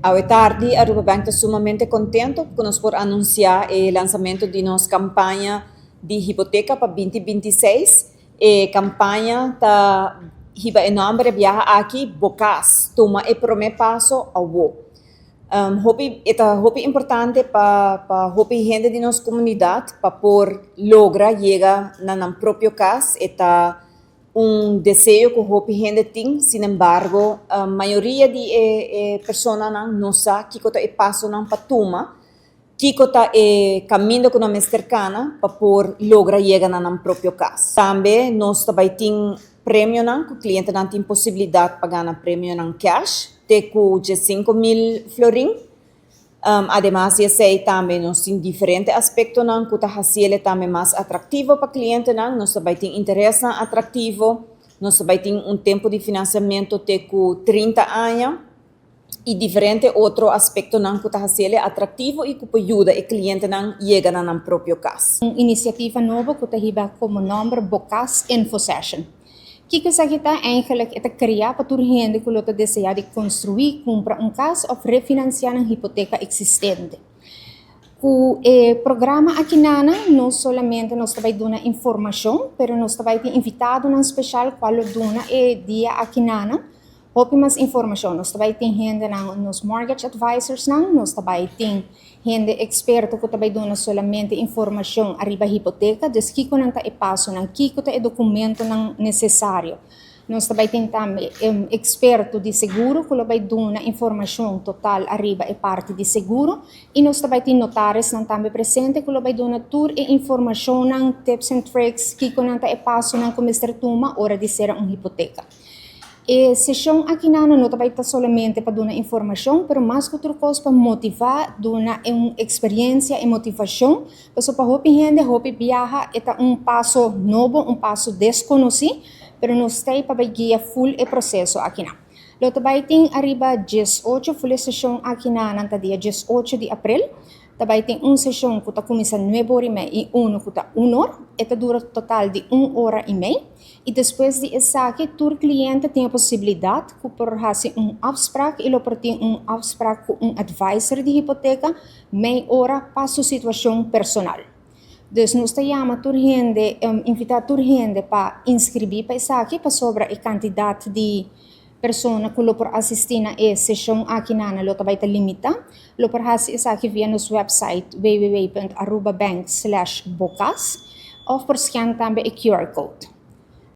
Awe tardi Aruba Bank ta sumamente contento cu nos por anuncia e lansamento di nos campaña di hipoteca pa 2026. E campaña ta hiba e nomber e biaha aki "Bo Cas, tuma e prome paso awo". E ta hopi importante pa hopi hende di nos comunidad pa por logra yega na nan propio cas. E ta un deseo cu hopi hende tin, sin embargo, mayoria di e personanan no sa kico ta e pasonan pa tuma, kico ta e caminda cu nan mester cana pa por logra yega na nan propio cas. Tambe nos tambe tin premionan, cu clientenan tin posibilidad pa gana premionan cash, te cu 5.000 florin. Ademas di esey tambe nos tin diferente aspectonan cu ta haci'e tambe mas atractivo pa clientenan. Nos tambe tin interes atractivo, nos tambe tin un tempo di financiamento te cu 30 aña y diferente otro aspectonan cu ta haci'e atractivo y cu por yuda e clientenan yega na nan propio cas. Un iniciativa nobo cu ta hiba como nomber Bo Cas Info Session. Kico esaki ta? Eigenlijk e ta crea pa tur hende cu ta desea di construi, cumpra un cas of refinancia un hipoteca existente. Cu e programa aki nan, no solamente nos ta bay duna informacion, pero nos tambe tin invitadonan special cual lo duna e dia aki nan hopi mas informacion. Nos tambe tin hende nan, nos mortgage advisors nan, nos tambe tin hende experto cu tambe duna solamente informacion ariba hipoteca, dus kico nan ta e pasonan, kico ta e documentonan necesario. Nos tambe tin tambe un experto di seguro cu bay duna informacion total ariba e parti di seguro y nos tambe tin notarionan tambe presente cu bay duna tur e informacion, tips and tricks, kico nan ta e pasonan cu mester tuma ora di cera un hipoteca. E sesion aki nan no ta bay ta solamente pa duna informacion, pero mas cu otro cos pa motiva, duna un experiencia y motivacion, paso pa hopi hende, hopi biaha, e ta un paso nobo, un paso desconoci, pero nos ta pa guia full e proceso aki nan. Lo tambe tin ariba 18 full sesion aki nan ta dia 18 di april. Tambe tin un sesion cu ta cuminsa 9:30 y un cu ta 1 or, y ta dura total di 1 ora y mey. Y despues di esaki, tur cliente tin e posibilidad di por haci un afspraak y lo por tin un afspraak cu un advisor di hipoteca, mey ora pa su situacion personal. Dus nos ta yama tur hende, invita tur hende pa inscribi pa esaki, pasobra e cantidad di persona cu lo por asisti na e sesion aki nan lo tambe ta limita. Lo por haci esaki via nos website www.arubabank/bocas of por scan tambe e QR code.